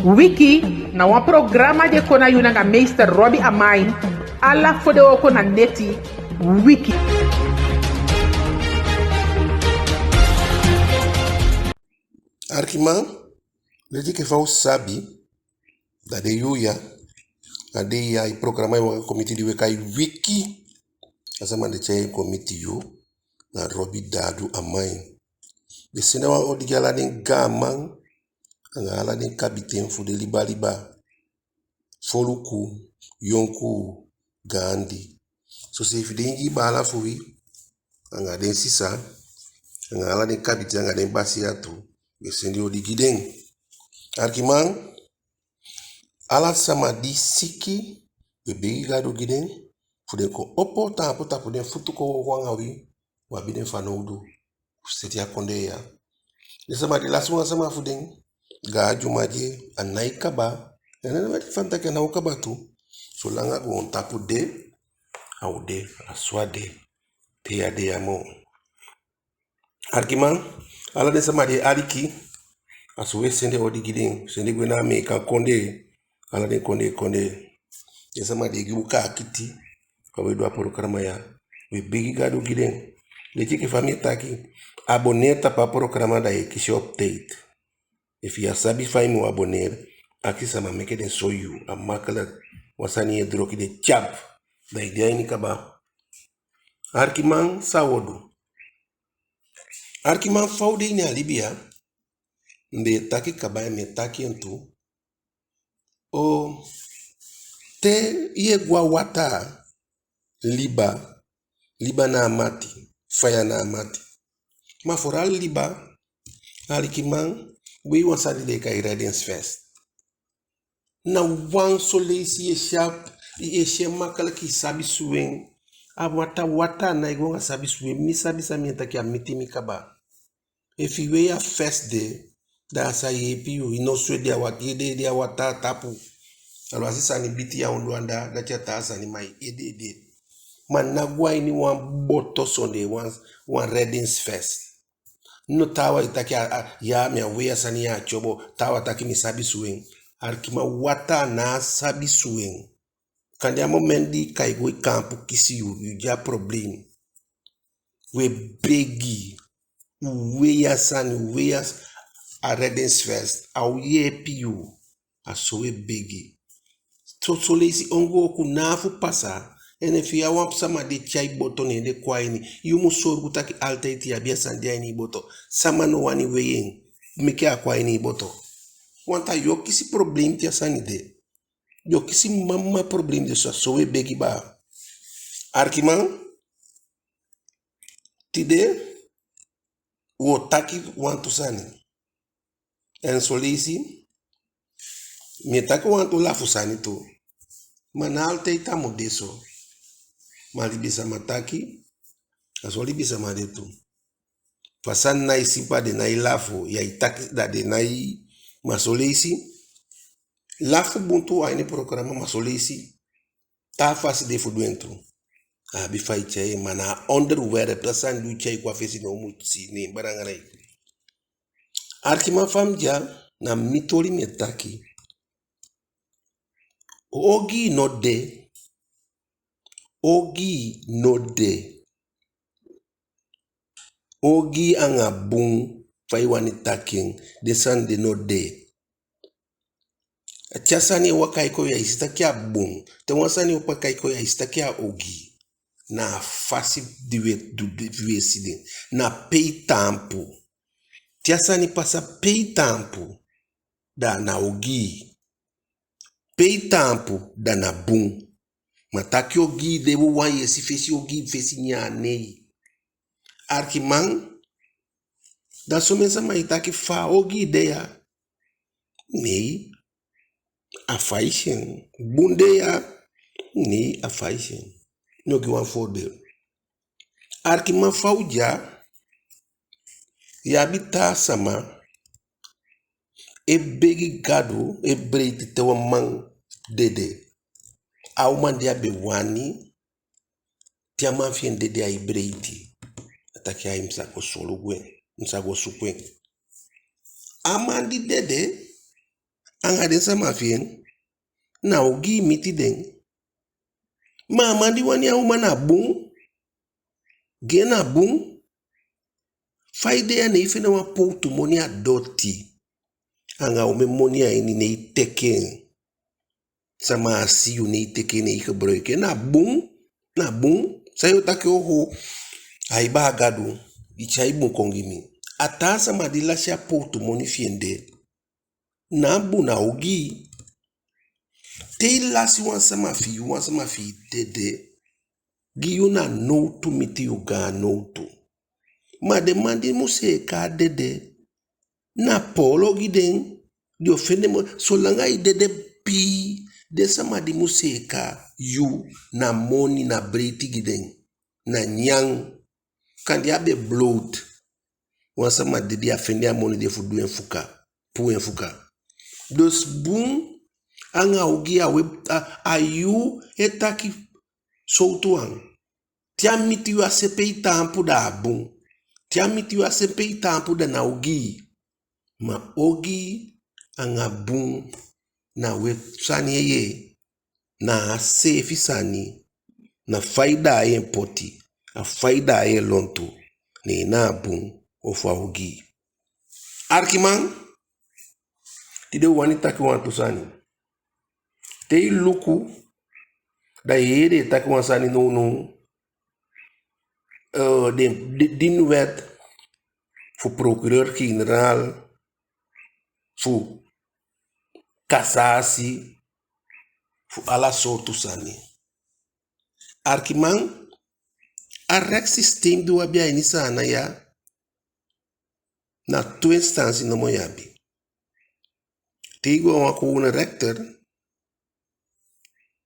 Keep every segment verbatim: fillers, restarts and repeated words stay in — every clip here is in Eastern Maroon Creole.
Wiki na wan programa di e kon na yu nanga meester Robbie Amain, ala fodewooko na neti. Wiki. Arkiman, leti enke fa u sabi, da den yuu ya, a dei ya, i programa e waka kon miti di we kai Wiki. A sama di e tyai en kon miti yu, na Robbie Dadu Amain. Den sende wan odi gi ala den gaaman, anga ala den kabiten fu den liba liba. Foluku, yonkuu, gaandi. Soseefi den Ingii baala fu wi, anga den sisa, anga ala den kabiten, anga den basiya tu, we sende odi gi den. Arkiman, ala sama di siki, we begi Gadu gi den, fu den kon opo taampu tapu den futu kon wooko anga wi, u abi den fanowdu. Seti a kondee ya. Den sama di lasi wan sama fu den, gaan dyuma de, a nái kaba. En a nái weti fa mi taki a ná o kaba tu. Solanga goontapu de, a o de, a so a de. Te a de ya moo. Arkiman, ala den sama di e aliki, a so we sende odi gi den, sende gwe na Ameekan kondee, ala den kondee kondee. Den sama di e gi u kaakiti, fa we du a programa ya, we begi Gadu gi den. Leti enke fa mi e taki, abonneer tapu a programa, da ye kisi update. Efu ya sabi fa i mu abonneer, akisi sama meke den soi yu, a makkelijk, wan sani ye droki de tyap, da i de a ini kaba. Arkiman, san wo du? Arkiman, fa u de ini a libi ya, mi be e taki kaba, en mi e taki en tu. O, te ye go a wataa, liba, liba na a mati, faya na a mati. Ma vooral liba, arkiman, wei wan sani den e kai reddingsvest. Na wan son leisi ye si a, ye si en makkelijk, i sabi suwen. A wataa, wataa nái go anga sabi suwen. Mi sabi san mi e taki, a miti mi kaba. Efu i wei a vest de, da a sa yeepi yu, i ná o sweti de a wat-, i ede ede a wataa tapu. Alwasi sani biti yu a ondoo anda, dati a taa sani, ma i ede ede. Ma ná go a ini wan boto sondee wan, wan reddingsvest. No, taawan e taki a, a, ya, mi á wei a sani ya, a tyobo, taawan taki mi sabi suwen. Arkiman, wataa ná sabi suwen. Kande a moment di i kai go, i kaampu kisi yu, yu de a probleem. We begi, u wei a sani, u wei a s-, a reddingsvest, a o yeepi yu. A so we begi. So, son leisi ongooku ná a fu pasa, en efu yu a wan sama di e tyai boto, ne den kon a ini, yu mu solugu taki altijd i abi a sani de a ini i boto. Sama no wani wei en, meke a kon a ini i boto. Want yu o kisi probleem te a sani de. Yu o kisi mama probleem de. So, a so we begi baa. Arkiman, tide wo taki wantu sani. En son leisi, mi e taki wantu lafu sani tu. Ma ná altijd a mu de so. Ma libisama taki, a so libisama de tu. Fa sani nái simpa, den nái lafu, ya e taki da den nái, ma son leisi, lafu bun tu a ini programa, ma son leisi, taa fasi de fu du en tu. A abi fa i tyai en, ma na a onderwerp, da sani di u tyai kon a fesi, no u mu si, ne en belangrijk. Arkiman, fa mi de ya, na mi toli mi e taki. Ogii no de. Ogii no de. Ogii anga bun, fa i wani taki en, den sani de no de. Te a sani e waka e kon, ya e si taki a bun. Te wan sani e waka e kon, ya e si taki a ogii. Na a fasi di we du, di we si den. Na pe i taampu. Te a sani pasa pe i taampu, da na ogii. Pe i taampu, da na bun. Ma taki ogii de wawan, ye si fesi ogii fesi nyan, nei. Arkiman, da somen sama e taki fa ogii de ya. Nei, a fa i si en. Bun de ya. Nei, a fa i si en. Mi o gi wan voorbeeld. Arkiman, fa u de ya, yu abi taa sama e begi Gadu, e breiti te wan man dede. A uman di a be wani, te a man fi en dede, ai breiti. A taki ai, mi sa go solugu en, mi sa go suku en. A man di dede, anga den sama fi en, na ogii miti den. Ma a man di wani a uman na bun, gi en na bun. Fa i de ya, ne i fende wan powtu moni a doti, anga omen moni a ini, ne i teke en. Sama á si yu, ne i teke en, ne i gebruik en. Na bun, na bun. San yu o taki? Oho, ai, baa Gadu, i tyai bun kon gi mi. A taa sama di lasi a powtu moni fi en de, ná bun, na ogii. Te i lasi wan sama fi yu, wan sama fi i dede, gi yu na nowtu miti yu gaan nowtu. Ma den man di mu seeka a dede, na poolo gi den, den o fende moni. Solanga i dede pii, den sama di mu seeka yu, na moni, na breiti gi den, na nyan. Kande a be bloot. Wan sama dede, a fende a moni de fu du en fuka, puu en fuka. Dus bun anga ogii, a we, a, a yu e taki sowtu wan. Te a miti yu a se pe i taampu, da a bun. Te a miti yu a se pe i taampu, da na ogii. Ma ogii anga bun na we sani, yee. Na a seefi sani, na fa i daai en poti, a fa i daai en lontu, ne en na a bun ofu a ogii. Alikiman, tide u wani taki wantu sani. Te i luku, da i yee den e taki wan sani nownow, eh, den, di, dien wet fu procureur-generaal, fu cassatie, fu ala sowtu sani. Alikiman, a rechtssysteem di u abi a ini Saanan ya, na tu instansi nomo yu abi. Te i go a wan gewone rechter,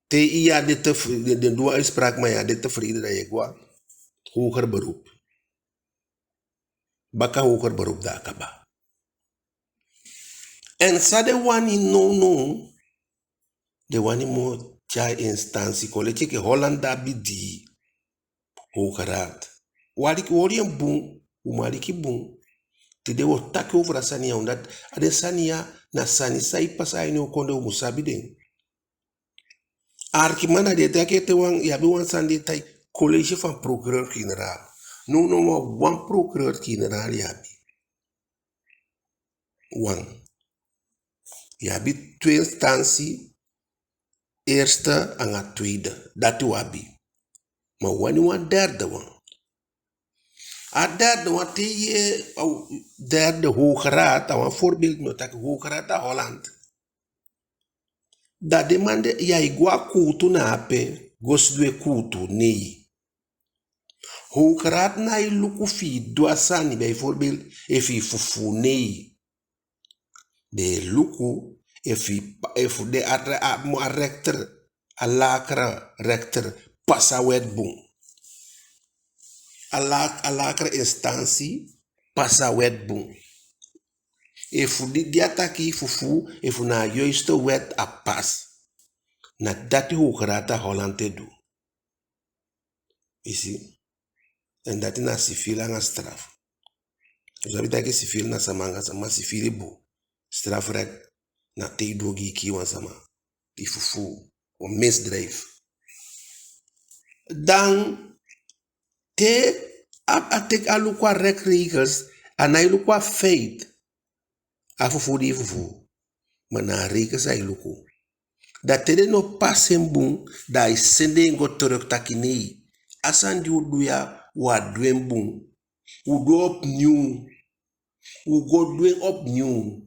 te i á de tevre-, den, den du wan uitspraak, ma i á de tevreden, da i e go a hoger beroep. Baka hoger beroep, da a kaba. En san den wani nownow, den wani moo tyai instansi kon, leti enke Holland abi di Hoge Raad. U aliki, u oli en bun, u mu aliki bun. Tide u o taki over a sani ya, omdat a den sani ya na sani san e pasa a ini u kondee, u mu sabi den. Alikiman, na den e taki ete wan, yu abi wan sani den e tai college van procureur-generaal. Nownow wan, wan procureur-generaal yu abi. Wan. Yu abi tu instansi, eerste anga tweede. Dati u abi. Ma u wani wan derde wan. A derde wan, te yu yee, a derde, Hoge Raad, a wan voorbeeld mi o taki, Hoge Raad a Holland. Da den man de, yu á e go a kuutu na ape go sidon e kuutu, nei. Hoge Raad nái luku fi i du a sani, bijvoorbeeld efu i fufuu, nei. Den e luku efu i pa-, efu den a, a, a rechter, a lagere rechter, pasa wet bun. A la-, a lagere instansi pasa wet bun. Efu di, di a taki i fufuu, efu na a juiste wet a pas. Na dati Hoge Raad a Holland e du. I si? En dati na civiel anga straf. U sabi taki civiel na sama anga sama, civiel i bun. Strafrecht na te i du ogii, i kii wan sama, i fufuu, wan misdrijf. Dan te a, a teke, a luku a rechtsregels, a nái luku a feit, a fufuu di i fufuu, ma na a regels ai luku. Da te den no pasi en bun, da ai sende en go terug taki nei, a sani di u du ya, u á du en bun. U du opnieuw. U go du en opnieuw.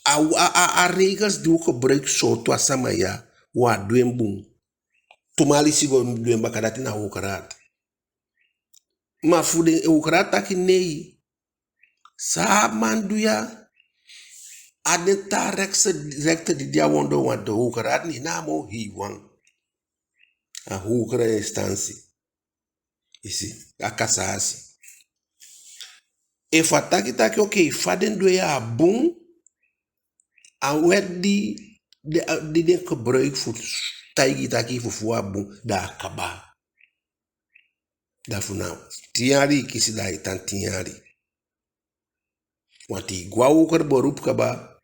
A, a, a, a regels di u gebruik sowtu a sama ya, u á du en bun. Tumisi go du en baka, dati na Hoge Raad. Ma fu den, Hoge Raad taki nei. San a man du ya, a den taa rechtse, rechter di de a ondoo, want de Hoge Raad na a moo hei wan. A hogere instansi. I si, a cassatie. Efu a taki taki, oké, fa den du en ya a bun, a wet di, di, di den gebruik fu taigi taki i fufuu a bun, da a kaba. Da fu na tin yali i kisi, da ai tan tin yali. Want i go a hoger beroep kaba,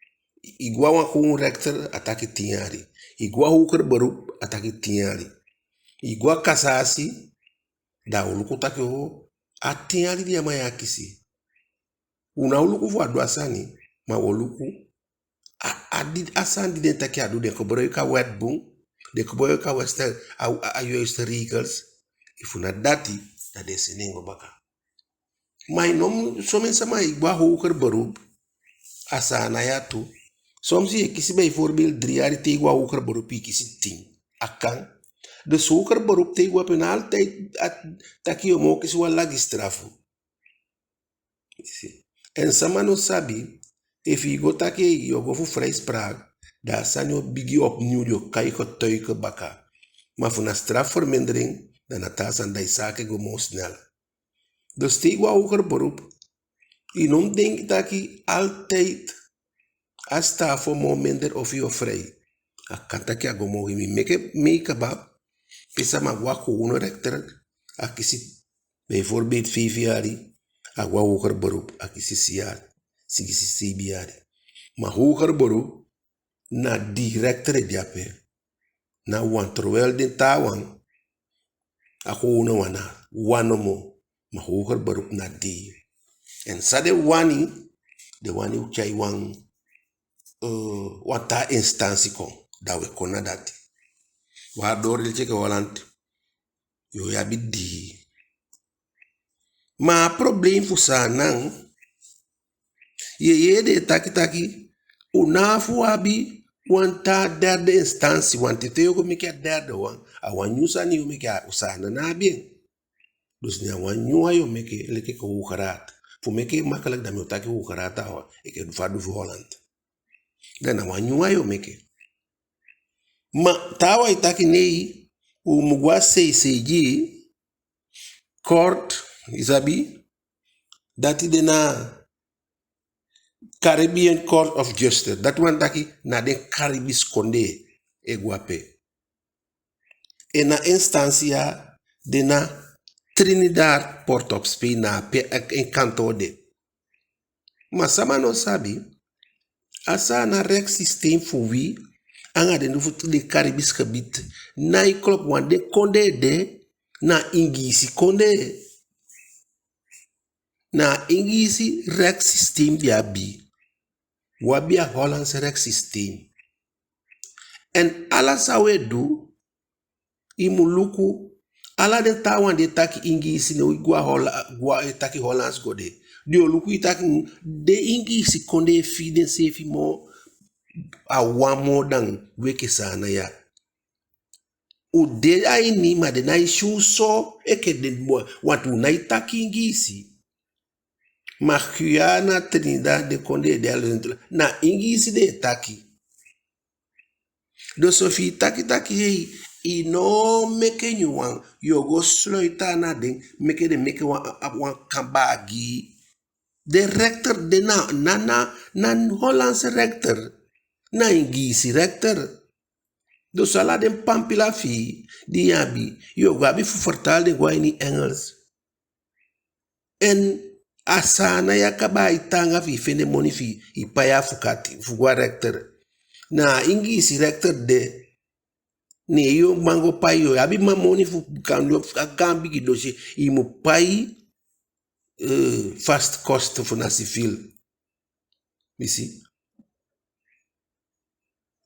I go a wan gewoon rechter, a taki tin yali. I go a hoger beroep, a taki tin yali. I go a cassasi, da a o luku taki o, a tin yali di a man ya kisi. U ná o luku fu a du a sani, ma u o luku a, a di, a sani di den taki a du, den gebruik a wet bun, den gebruik a wet, a, a, a juiste regels. Efu na dati, da den sende en go baka. Ma i no mu, somen sama e go a hoger beroep, a Saanan ya tu. Soms i e kisi bijvoorbeeld dii yali, te i go a hoger beroep i kisi tin. A kan. Dus hoger beroep te i go ape, na altijd a taki yo moo kisi wan lagi strafu. En sama no sabi, efu i go taki yo go fu vrijspraak, da a sani o bigin opnieuw, yo kai getuige baka. Ma efu na strafvermindering, da na taa sani, da i zaak e go moo snel. Dus te i go a hoger beroep, i no mu denki taki altijd a straf o moo minder of yo vrij. A kan taki a go moo, mi meke mee kaba, pe sama go a gewone rechter, a kisi bijvoorbeeld vijf yali, a go a hoger beroep, a kisi sigisi yali, sigisi seibin yali. Ma hoger beroep, na dii rechter e de ape. Na wan, terwijl den taawan, a gewone wan na wan nomo, ma hoger beroep na dii. En san den wani, den wani u tyai wan, eh, wan taa instantie kon, da we kon na dati. Waardoor leti enke Holland, yo abi dii. Ma a probleem fu Saanan, ye yee den e taki taki, u ná a fu abi wan taa derde instantie, want te yo go meke a derde wan, a wan nyun sani yo meke, a Saanan ná abi en. Dus na wan nyun wan yo meke, leki enke Hoge Raad. Fu meke en makkelijk, da mi o taki Hoge Raad, a wan enke fa a du fu Holland. Da na wan nyun wan yo meke. Ma taawan e taki nee, u mu go a C C J, court, i sabi, dati de na Caribbean Court of Justice. Dati wani taki na den Caribische kondee e go ape. En a instantie ya de na Trinidad, Port of Spain, na ape en kantoo de. Ma sama no sabi, a Saanan rechtssysteem fu wi, anga den fu den Caribisch gebied, nái klop, want den kondee de na Ingiisi kondee. Na Ingiisi rechtssysteem den abi. U abi a Hollandse rechtssysteem. En ala san we du, i mu luku, ala den taawan di e taki Ingiisi, ne u go a Hola-, go a, e taki Hollands go de. Den o luku i taki den Ingiisi kondee fii denseefi moo a wan moo dan wi enke Saanan ya. U de a ini, ma den nái si u so enke den moo, want u nái taki Ingiisi. Ma Guyana, Trinidad, den kondee de a lenti, na Ingiisi den e taki. Dus efi i taki taki, hei, i no meke nyun wan, yo go sluit aan na den, meke den meke wan, wan kambaa gi i. Den rechter de na, na, na, na Hollandse rechter, na Ingiisi rechter. Dus ala den pampila fi i di i abi, yo go abi fu vertaal den go a ini Engels. En a Saanan ya kaba, ai taanga fi i fende moni fi i pai afukati fu go a rechter. Na a Ingiisi rechter de, ne yo man go pai, yo abi man moni fu kan du a gaan bigi dossier, i mu pai, eh, vastkosten fu na civiel. I si?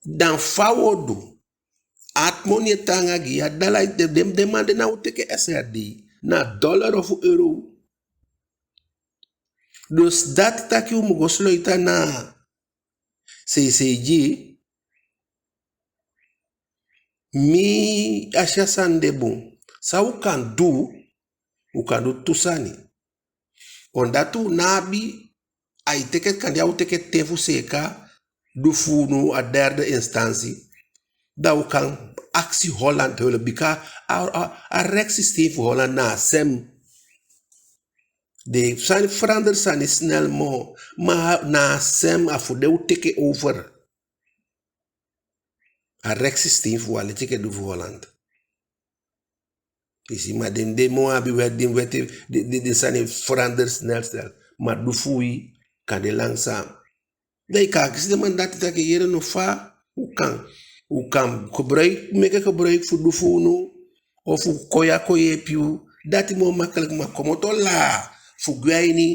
Dan fa wo du? A moni e taanga gi i, a dala, den, den, den man de ná o teke S R D, na dollar ofu euro. Dus dati taki u mu go sluit aan na C C J, mi á si a sani de bun. San u kan du, u kan du tu sani. Omdat u ná abi, ai teke, kande a o teke ten fu seeka du fu unu a derde instantie, da u kan akisi Holland hulp, bika a, a, a rechtssysteem fu Holland na a sem. Den sani verander sani snel moo, ma na a sem, a fu den u teke over. A rechtssysteem fu u a leti enke du fu Holland. I si, ma den, den moo abi wet, den wet, den, den, den sani verander snel snel. Ma du fu wi, kande langzaam. Da i kan akisi den man dati taki: yere no, fa u kan, u kan gebruik, meke gebruik fu du fu unu, ofu kon ya kon yeepi u. Dati moo makkelijk, ma komoto laa fu gwe a ini,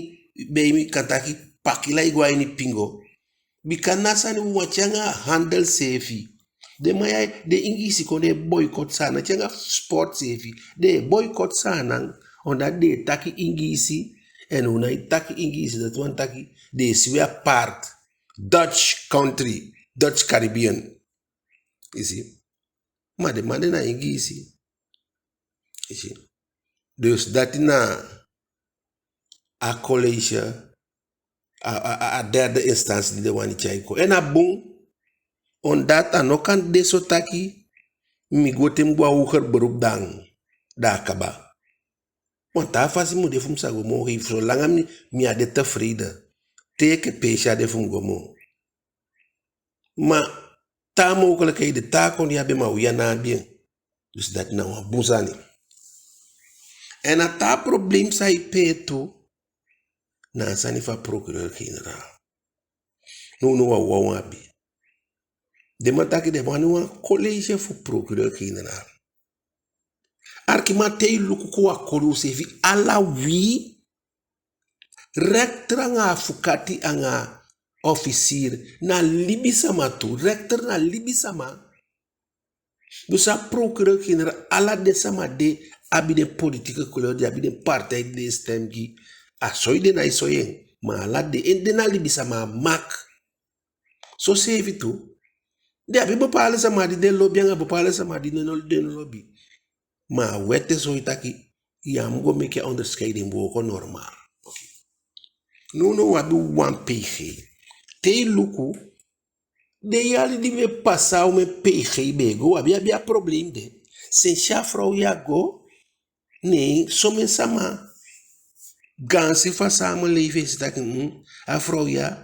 be i kan taki, pakila, i go a ini pingo. Bika na sani wan ten anga handel seefi. Den man ya, den Ingiisi kon, den e boycott Saanan, ten anga sport seefi. Den e boycott Saanan, omdat den e taki Ingiisi, en u nái taki Ingiisi, dati wani taki den e si wi apart. Dutch country, Dutch Caribbean. I si? Ma den man de na Ingiisi. I si? Dus dati na a college, a, a, a, a derde instantie di den wani tyai kon. En a bun, omdat a no kan de so taki mi go te mi go a hoger beroep, dan, dan a kaba. Wan taa fasi mu de fu mi sa go moo hei, solanga mi, mi á de tevreden. Te enke peesi á de fu mi go moo. Ma taa mogelijkheid de, taa kondee abi en, ma u ya ná abi en. Dus dati na wan bun sani. En a taa probleem san e pee tu, na a sani fu a procureur-generaal. Nownow a wawan abi. Den man taki den wani wan college fu procureur-generaal. Arkiman, te i luku kon, a koli u seefi, ala wi, rechter anga afukati anga officier, na libisama tu. Rechter na libisama. Dus a procureur-generaal, ala den sama de abi den politieke kleur, den abi den partij di den e stem gi. A soi den, nái soi en, ma ala den, en den na libisama, a mag. Soseefi tu, den abi bepaalde sama di den lobi anga bepaalde sama di den no, den no lobi. Ma a wet e soi taki ya mu go meke a onderscheiding, wooko normaal. Oké. Nownow u abi wan P G. Te i luku, den yali di be pasa, omen P G be e go, u abi, abi a probleem de. Sensi a frow ya go, ne somen sama, gaanse fu a samenleving e si taki, mm, a frow ya,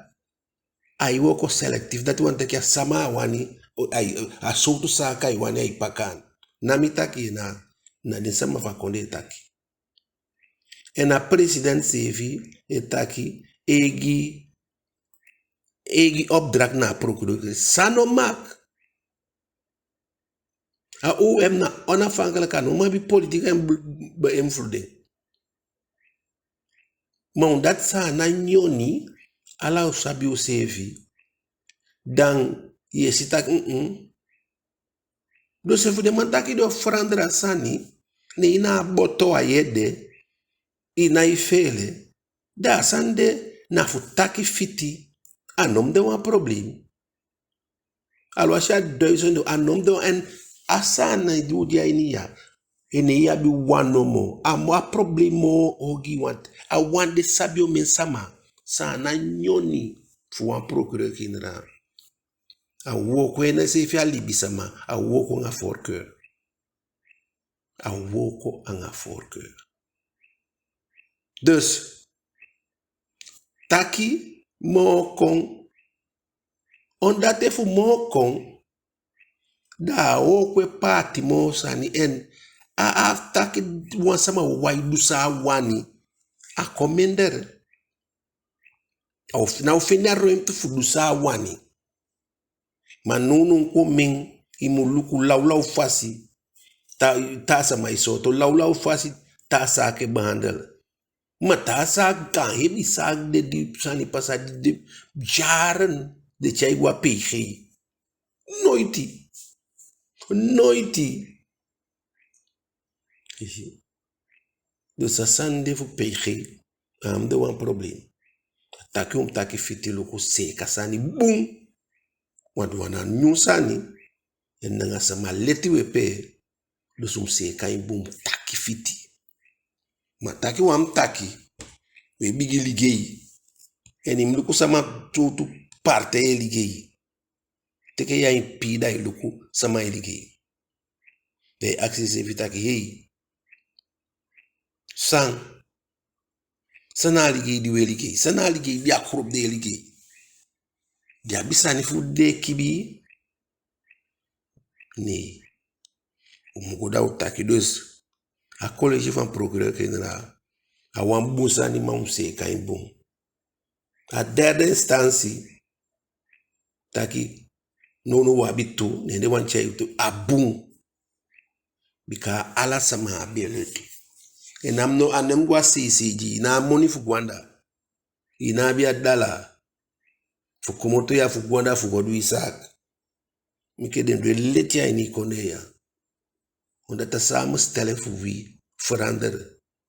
ai wooko selectief. Dati wani taki a sama a wani, o, ai, a sowtu zaak ai wani, ai paka en. Ná mi taki, na, na den sama fu a kondee e taki. En a president seefi e taki, e gi, e gi opdracht na a procureur. San no mag. A O M na onafhankelijk, a no man abi politieke en be-, beïnvloeding. Ma omdat Saanan nyoni, ala u sabi useefi, dan yu e si taki, mm, mm. Dus efu den man taki den o verander a sani, ne i na a boto a yu ede, i nái feele, da a sani de na fu taki fiti, a no mu de wan probleem. Alwasi a duizend, a no mu de wan, en a Saanan di u de a ini ya, en yu abi wan nomo, a mu a probleem moo ogii, want a wan de sabi omen sama. Saanan nyoni fu wan procureur-generaal. A wooko, en enseefi a libisama, a wooko anga voorkeur. A wooko anga voorkeur. Dus taki moo kon, omdat efu moo kon, da a wooko e paati moo sani, en a, a taki wan sama wawan du san a wani, a kon minder. A o, ná o fende a ruimte fu du san a wani. Ma nownow kon men, i mu luku lawlaw fasi, taa, taa sama e sooto lawlaw fasi, taa zaak e behandel. Ma taa zaak, gaan hebi zaak de di sani pasa di, di jaren den tyai go a P G. Noiti. Noiti. I si. Dus a sani de fu P G, a mu de wan probleem. A taki u mu taki fiti, luku seeka sani bun. Want u a na nyun sani, en nanga sama leti u e pee, dus u mu seeka en bun, taki fiti. Ma taki u á mu taki, u e bigin ligei. En i mu luku sama, sowtu partij e ligei. Teke yu ain pii, da i luku sama e ligei. Da i akisi iseefi taki, hei, san, san na a ligei di u e ligei? San na a ligei di a groep de e ligei? Den abi sani fu den e kibii? Nee. U mu go da u taki. Dus a college van procureur-generaal, a wan bun sani, ma u mu seeka en bun. A derde instantie, taki, nownow u abi tu, ne den wani tyai u tu, a bun. Bika ala sama abi en leti. En a mu no, a ná mu go a C C G, i ná a moni fu go anda. I ná abi a dala fu komoto ya fu go anda fu go du i zaak. Meke den du en leti a ini i kondee ya. Omdat a samenstelling fu wi verander.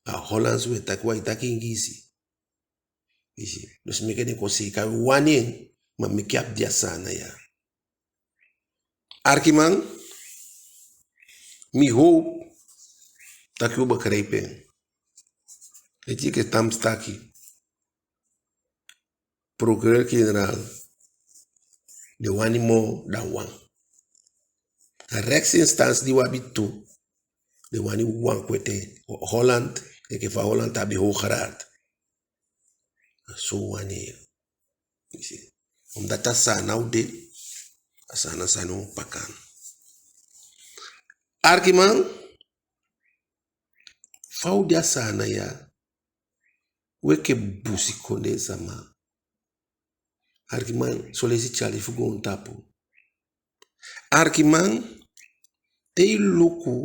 A Hollands we taki, wi á e taki Ingiisi. I si. Dus meke den kon seeka, wi wani en, ma meke a abi a Saanan ya. Arkiman, mi howpu taki u begrijp en. Eti enke san mi taki. Procureur-generaal, den wani moo dan wan. A rechtsinstantie di u abi tu, den wani wan kweti. Holland, enke fa Holland abi Hoge Raad. A so u wani en. I si. Omdat a Saanan u de, a Saanan sani u mu paka. Arkiman, fa u de a Saanan ya, u enke busikondee sama. Arkiman, son leisi tyali fu goontapu. Arkiman, te i luku,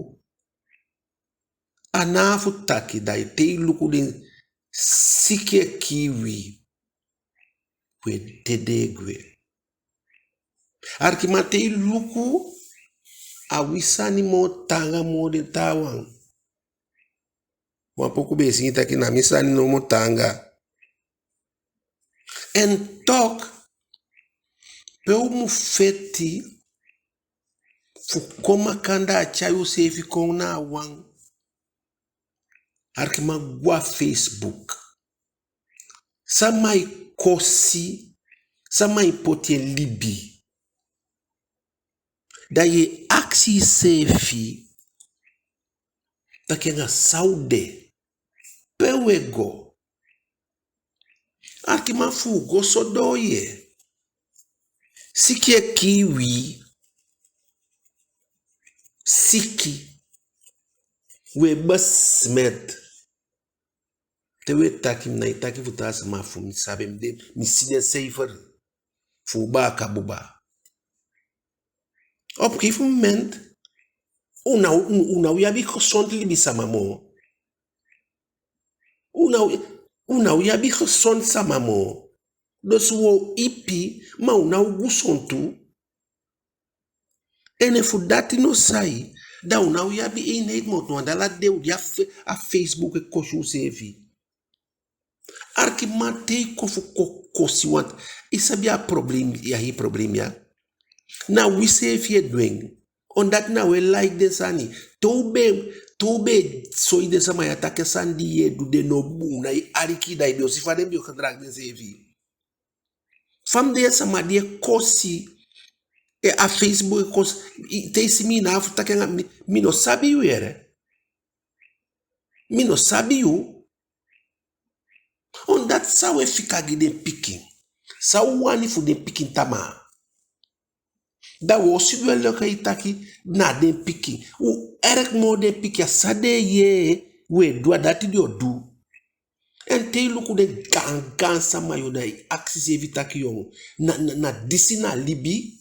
a ná fu taki, da te i luku den siki e kii wi, u e dede e gwe. Arkiman, te i luku, a wi sani moo taanga moo den taawan. Wan poku be e singi taki na mi sani nomo taanga. En toch, pe u mu feti fu kon makandaa tyai useefi kon na a wan. Arkiman, go a Facebook. Sama e kosi, sama e poti en libi. Da yu e akisi iseefi taki anga san u de, pe u e go. Arkiman, fu u go so doo ye. Siki e kii wi. Siki. U e besmet. Te u e taki, mi ná e taki fu taa sama, fu mi sabi, mi de, mi si den cijfer fu u baaka buba. Op gegeven moment, u ná, u, u ná o abi gezond libisama moo. U ná, u ná o abi gezond sama moo. Dus u o ipi, ma u ná o gusontu. En efu dati no sai, da u ná o abi eenheid moo. Want ala dei u de a fe-, a Facebook e kosi useefi. Arkiman, te i kon fu kon kosi, want i sabi a problem, ya hii problem ya. Na wi seefi e du en. Omdat na u e like den sani. Te u be, te u be soi den sama ya taki a sani di yu e du de no bun, na i aliki, da i be o si fa den be o gedraag denseefi. Fa mi de, sama di e kosi, e, a Facebook e kosi, i, te i si mi, i ná abi fu taki anga mi, mi no sabi yu yee. Mi no sabi yu. Omdat san u e fika gi den pikin? San u wani fu den pikin tamaa? Da u o sidon e leke i taki na den pikin. U erg moo den pikin, a san den e yee u e du, a dati den o du. En te i luku den gaangaan sama, yo, da i akisi iseefi taki, yo, na, na, na disi na libi?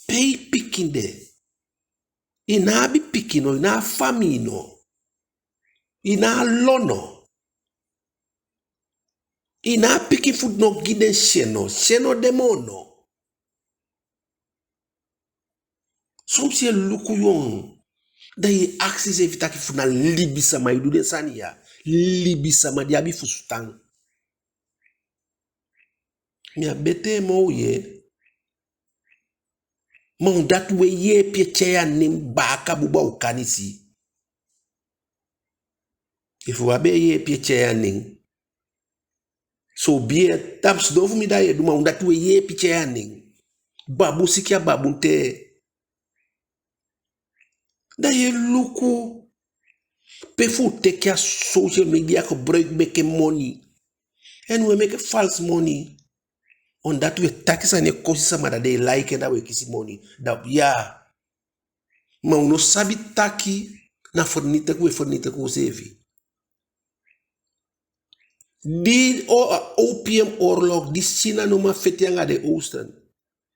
Pe i pikin de? I ná abi pikin no, i ná abi famii no, i ná abi lo no. I ná abi pikin fu no gi den syen no, syen no de moo no. Soms yu e luku, yo, da yu e akisi iseefi taki fu na libisama e du den sani ya. Libisama di abi fusutan. Mi á betee moo u yee. Ma u dati, u e yeepi e tyai a nen baaka buba u kanisi. Efu u á be e yeepi e tyai a nen, so u be e tapu sidon fu mi, da yu e du, ma u dati, u e yeepi tyai a nen. Babun siki a babun tee. Da yu e luku pe fu u teke a social media gebruik meke moni. En u e meke falsi moni. Omdat u e taki sani e kosi sama, da den e like en, da u e kisi moni. Da ya. Ma u no sabi taki na vernietig u e vernietig useefi. Di o-, opiumoorlog, di China no man feti anga den Oosten.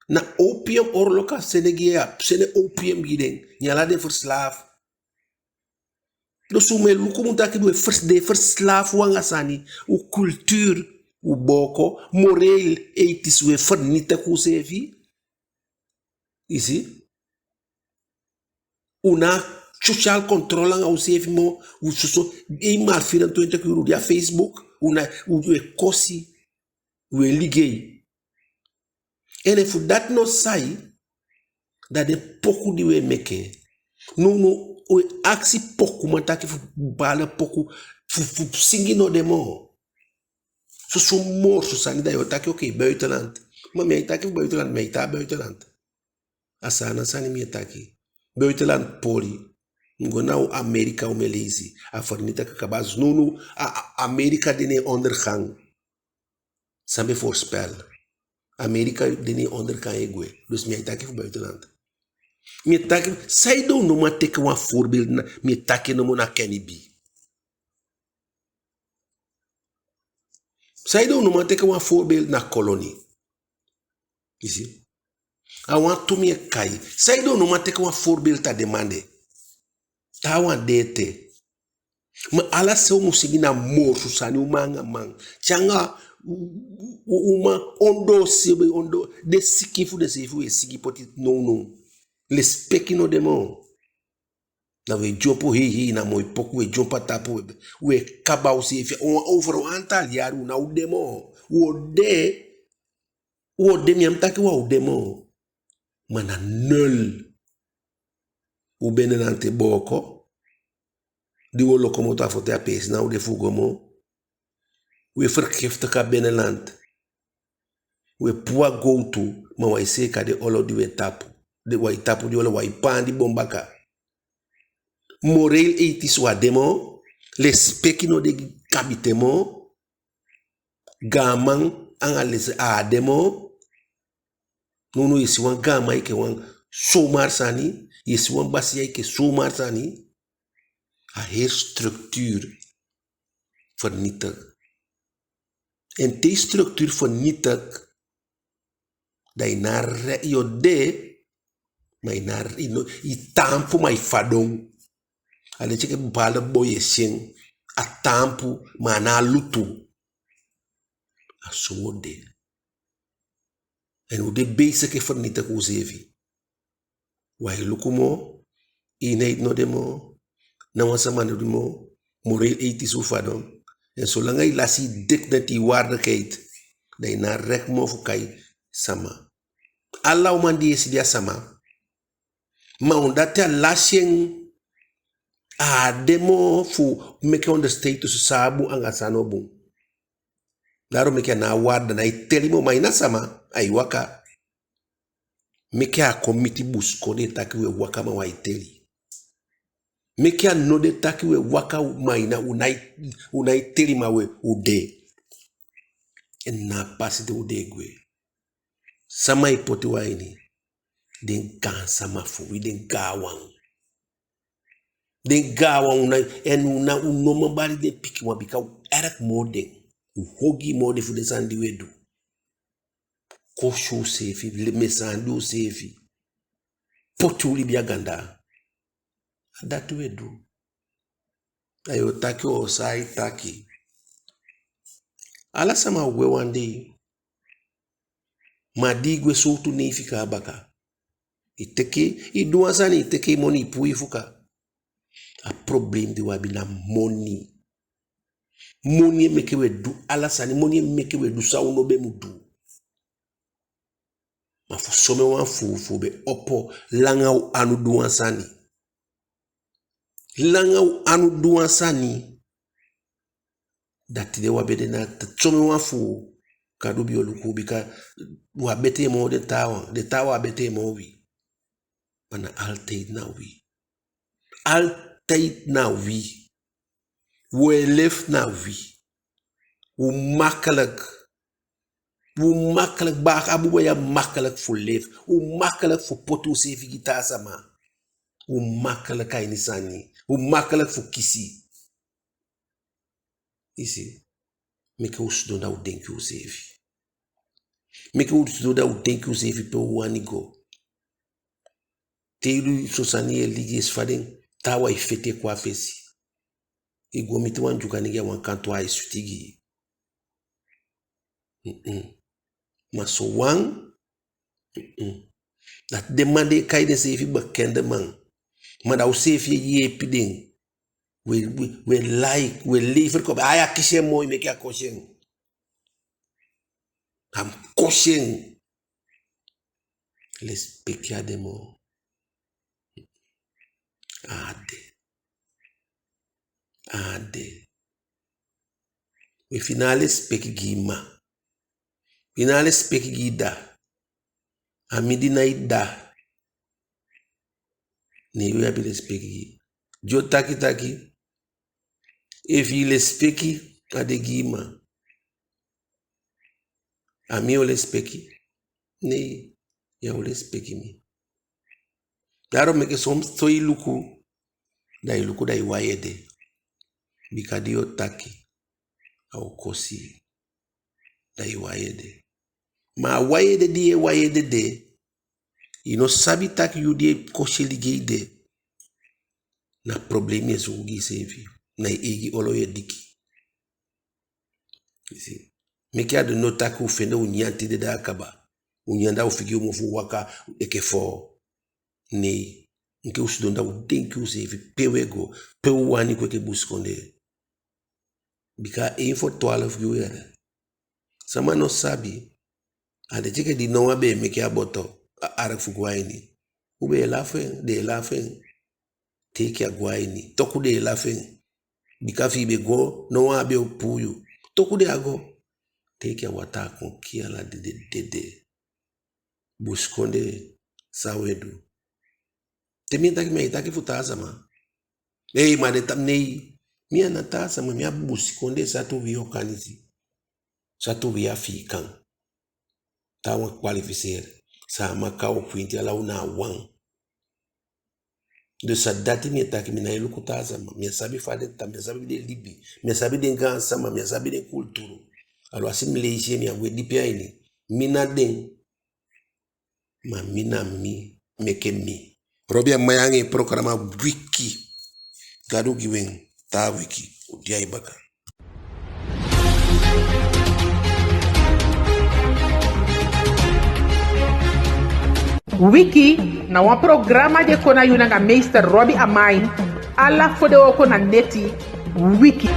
Na opium oorlog a sende gi, a sende opium gi den. Ne ala den verslaaf. Dus u mu e luku mu taki den e vers-, den e verslaaf u anga sani, u cultuur, u booko, moreel, ethisch, u e vernietig useefi. I si? U ná a sociaal controle anga useefi moo, u soso, eenmaal vierentwintig uur u de a Facebook, u ná, u, u e kosi, u e ligei. En efu dati no sai, da den poku di u e meke. Nownow u e akisi pokuman taki fu baala poku, fu, fu singi no de moo. Soso morsu sani, da yu o taki, oké, buitenland. Ma mi á e taki fu buitenland, mi á e tan a buitenland. A Saanan sani mi e taki. Buitenland poli. Mi go na Amerika, u mu e leisi. A vernietig kaba. Nownow, a, a, Amerika de na en ondergang. San be voorspel. Amerika de na en ondergang e gwe. Dus mi á e taki fu buitenland. Mi e taki, saide u no man teke wan voorbeeld na, mi e taki en nomo, na Kenny B. Saide u no man teke wan voorbeeld na Koloni. I si? A wantu mi e kai. Saide u no man teke wan voorbeeld a den man de. Taawan de ete. Ma ala san u mu singi na morsu sani, uman anga man. Te anga u-, u-, uman ondoo sebe, ondoo, den sikin fu denseefi u e singi poti nownow. Lesipeki no de moo. Da u e dyompo, hei, hei, na moi poku, u e dyompo a tapu, u e, u e kaba useefi. Wan, over wan aantal yali u ná o de moo. U o de, u o de, mi á mu taki u á o de moo. Ma na nul. U binnenland e booko. Di u o lo komoto a foto a peesi, ná o de fu go moo. U e vergiftig a binnenland. U e puu a gowtu, ma u á e seeka den olo di u e tapu. Den, u á e tapu den olo, u á e paandi bon baka. Moreel, ethisch u á de moo, lesipeki no de gi kabiten moo, gaaman anga lesi á de moo. Nownow yu e si wan gaaman enke wan zomaar sani, yu e si wan basiya enke zomaar sani. A heri structuur vernietig. En te yu structuur vernietig, da yu ná a re-, yu o de, ma yu ná a re-, yu no, yu taampu ma yu fadon. A leti enke bepaalde boi, yu e si en, a taampu ma a ná a lutu. A so u o de. En u de bezig e vernietig useefi. U á e luku moo, eenheid no de moo, ná wan sama no de moo, moreel, ethisch u fadon. En solanga yu lasi yu dignity, yu waardigheid, da yu ná a recht moo fu kai sama. Ala uman di yu e si de a sama. Ma omdat a lasi en, a á de moo fu meke onderscheid tussen san a bun anga san a no bun. Daarom meke a ná a waarde, a ná e teli moo, ma a ná sama, ai waka. Meke a kon miti busikondee taki u e waka ma u á e teli. Meke a no de taki u e waka ma u ná, u ná e, u ná e teli ma u e, u de. En na a pasi de u de e gwe. Sama e poti u a ini? Den gaansama fu wi, den gaanwan. Den gaanwan u ná, en u ná, u no man bali den pikinwan bika u erg moo den. U ogii moo den fu den sani di u e du. Kosi useefi, le-, mesaandi useefi. Poti u libi a gandaa. A dati u e du. Da yu o taki, o, san ai taki. Ala sama o gwe wan dei. Ma di i gwe, sowtu nen i fika a baka? I teke, i du wan sani, i teke i moni, i puu i fuka. A probleem di u abi na moni. Moni e meke u e du ala sani, moni e meke u e du san u no be mu du. Ma fu somen wan fu u, fu u be opo langa u anu du wan sani. Langa u anu du wan sani. Da tide u á be de na t-, somen wan fu u, Gadu be o luku u bika u á betee moo den taawan, den taawan á betee moo wi. Ma na altijd na wi. Altijd na wi. U e leef na wi. U makkelijk. U makkelijk, baka a buba ya, makkelijk fu leef. U makkelijk fu poti useefi gi taa sama. U makkelijk a ini sani. U makkelijk fu kisi. I si? Meke u sidon da u denki useefi. Meke u sidon da u denki useefi pe u wani go. Te i du son sani, i e ligi, i e si fa den taawan e feti e kon a fesi. I go miti wan Dyuka nenge a wan kantoo, ai switi gi i. Mm-mm. Ma sowan, mm-mm. Dati den man di e kai denseefi bekende man. Ma da useefi e yeepi den. We, we, we like, we lever kop. Ai, a kisi en moo, i meke a kosi en. A mu kosi en. Lesipeki á de moo. A á de. A á de. We, fi i ná a lesipeki gi i mma, fi i ná a lesipeki gi i dda, a mi di na i dda, ne yu abi lesipeki gi i. Di o taki taki, efi i lesipeki á de gi i mma, a mi o lesipeki? Nei, yu á o lesipeki mi. Daarom meke son, son i luku, da i luku, da i wai ede. Bika di yu o taki, a o kosi i, da i wai ede. Ma a wai ede di yu e wai ede de, i no sabi taki yu di e kosi e ligei de, na problemi yu e suku gi iseefi, na i eigi olo yu e diki. I si? Meke a de no taki u fende u nyan tide, da a kaba. U nyan, da u figi u mofu, waka enke foo. Nei. Enke u sidon da u denki useefi pe u e go, pe u wani go enke busikondee. Bika a één voor twaalf gi u ya. Sama no sabi. A leti enke di Nowa be e meke a boto, a ark fu go a ini. U be e lafu en, den e lafu en. Te enke a go a ini, toku den e lafu en. Bika fi i be go, no wan á be o puu yu. Toku den á go. Te enke a wataa kon kii ala dede dede. Busikondee, san u e du? Te mi e taki, mi á e taki fu taa sama. Ei, ma den ta... Nei. Mi a ná taa sama, mi a busikondee, Satu, wi Okanisi. Satu, wi Afiikan. Taawan kwalifiseer. Saamaka, Okwinti, ala u na wan. Dus a dati mi e taki, mi ná e luku taa sama. Mi á sabi fa den tan, mi á sabi den libi. Mi á sabi den gaansama, mi á sabi den kulturu. Aluwasi mi leisi en, mi á gwe dipi a ini. Mi na den. Ma mi na mi, meke mi. Robi Amai anga en programa Wiki. Gadu gi u en, taa wiki u de a i baka. Wiki na wan programa di e kon na yu nanga meester Robi Amai, ala fodewooko na neti. Wiki.